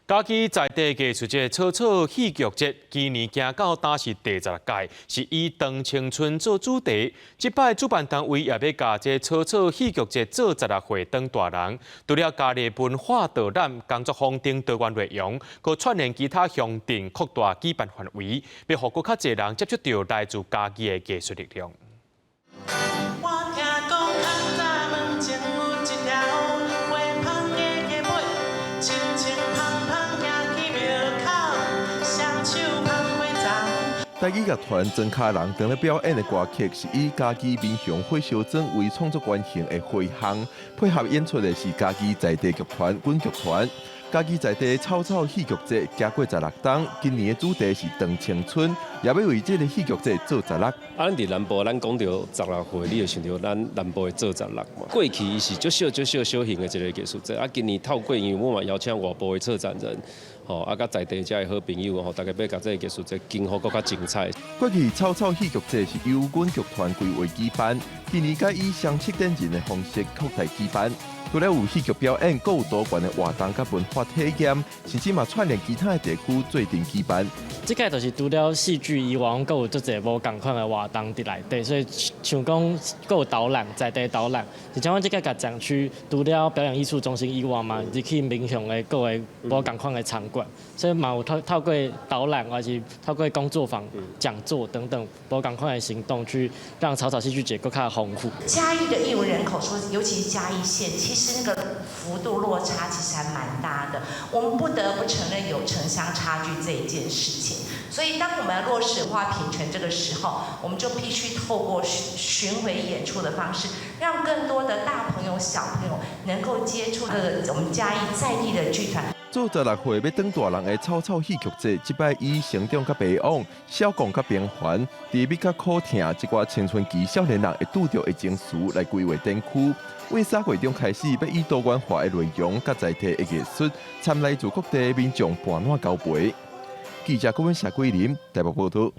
嘉義在地藝術節草草戲劇節，今年行到今是第16屆，是以當青春做主題。這擺主辦單位也欲共這草草戲劇節做十六歲當大人。除了加入文化導覽、工作坊等多元內容，閣串聯其他鄉鎮擴大舉辦範圍，欲予閣較濟人接觸著來自嘉義的藝術力量。我聽講較早門前有一條花芳的溪尾，清清芳芳行去廟口，雙手捧花叢。台語樂團莊跤人當咧表演的歌曲是以嘉義民雄火燒莊為創作原型的花巷，配合演出的是嘉義在地劇團阮劇團。嘉義在地草草戲劇節行過十六冬，今年的主題是當青春，也欲為這个戲劇節做十六。啊，咱佇南部，咱講著十六歲，你就想著咱南部的做十六嘛。過去伊是足小、足小、小型的一个藝術節，啊，今年透過因為我嘛邀請外部的策展人，吼，啊，佮在地遮的好朋友吼，大家欲共這个藝術節經營閣較精彩。過去草草戲劇節是由阮劇團規劃舉辦，今年改以雙策展人的方式擴大舉辦。除了有戲劇表演，閣有多元的活動佮文化體驗，甚至嘛串聯其他的地區做陣舉辦。這屆就是除了戲劇以外，閣有足濟無仝款的活動佇內底，所以像講閣有導覽，在地導覽。而且阮這屆共展區除了表演藝術中心以外嘛，入去民雄的各个無仝款的場館，所以嘛有透過導覽，還是透過工作坊、講座等等無仝款的行動，去讓草草戲劇節閣較豐富。嘉義的藝文人口數，尤其是嘉義縣，其實那個幅度落差其實還蠻大的。我們不得不承認有城鄉差距這一件事情。所以，當我們要落實文化平權這個時候，我們就必須透過巡迴演出的方式，讓更多的大朋友、小朋友能夠接觸這個我們嘉義在地的劇團。做十六歲欲當大人的草草戲劇節，這擺以成長佮迷惘、痟狂佮平凡，甜蜜佮苦痛，這寡青春期少年人會拄著的情緒來規劃展區。為3月中開始，欲以多元化的內容佮在地的藝術，參來自各地的民眾伴拚交陪。記者郭文謝桂林台北報導。